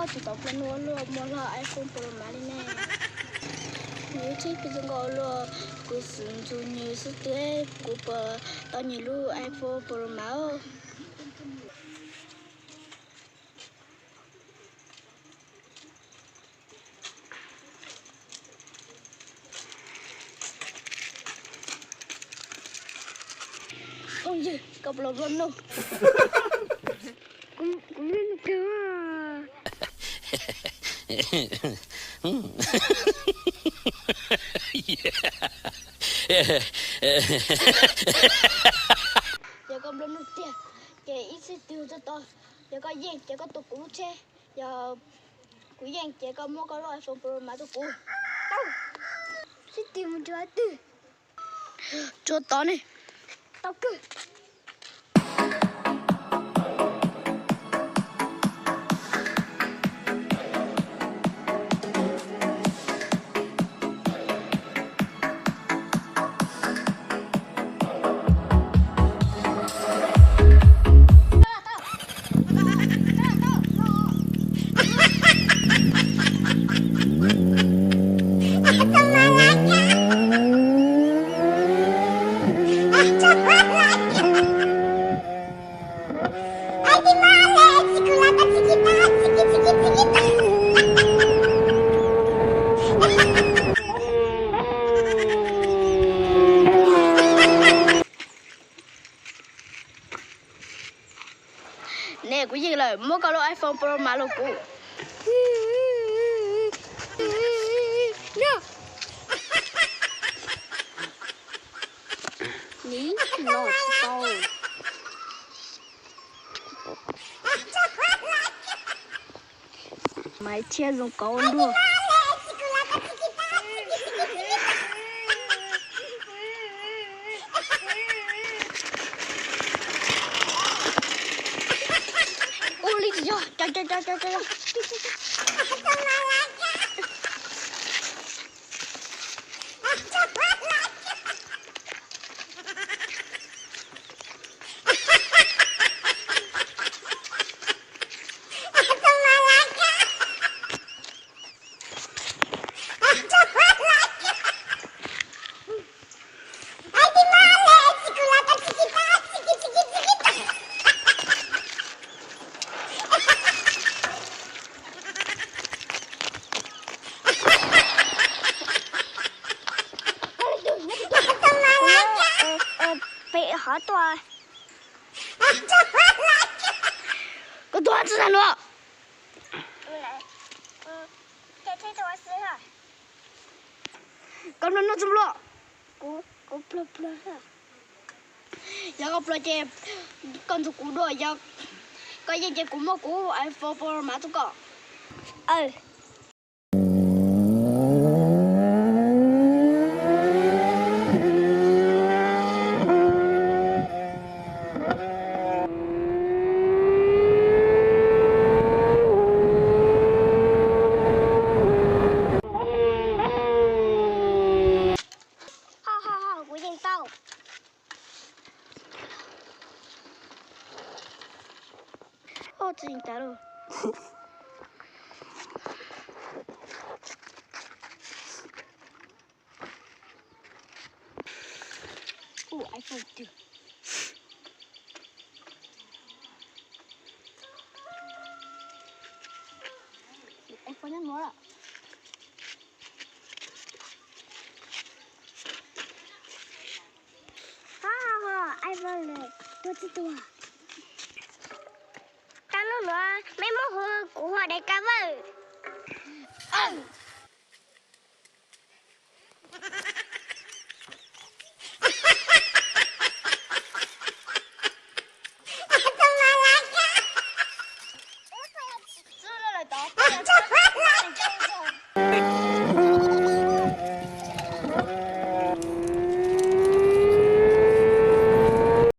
Tsis tau ploj nuj luaj muaj lub iPhone Pro Max li ne. Nws ib txhij pib zoo nkauj luaj, kuv xwm ntxuv nws xwb twb kuv puas tau nws lub iPhone Pro Max. Koj los ploj nuj. Kuv, kuv lub nuj kawg. Yog koj ploj nuj tiag, ces ib sij twg txog tod, yog koj yeej ces koj tua kuv lub tsheb, yog kuv yeej ces koj muab koj lub iPhone Pro Max rau kuv. Tau. Sib twg mus rau twg? Tsuas tod ne. Tau kawg. Ne, kuv yeej lawm, muab koj lub iPhone Pro Max rau kuv. Nim no tsis tau. Maiv Tshiab zoo kauv luaj. Ua li tsis yog, cov, cov, cov, cov, cov. Pem hov tuaj. Koj tuaj tsis tau luaj. Koj ploj nuj tsis ploj. Yog koj ploj ces koj ntxuav kuv dua, yog koj yeej ces kuv muab kuv iPhone Pro Max rau koj. Aw. Ho, ho, ho, kuv yeej tau. Oj, tsis yeej tas lauj. Ua, iPhone tiag. iPhone nyob nuav lawm. Ho, ho, ho, iPhone lawm, tuaj tsis tuaj. Tau lub nuav, mej muab hu kuv hu daim kab vawj.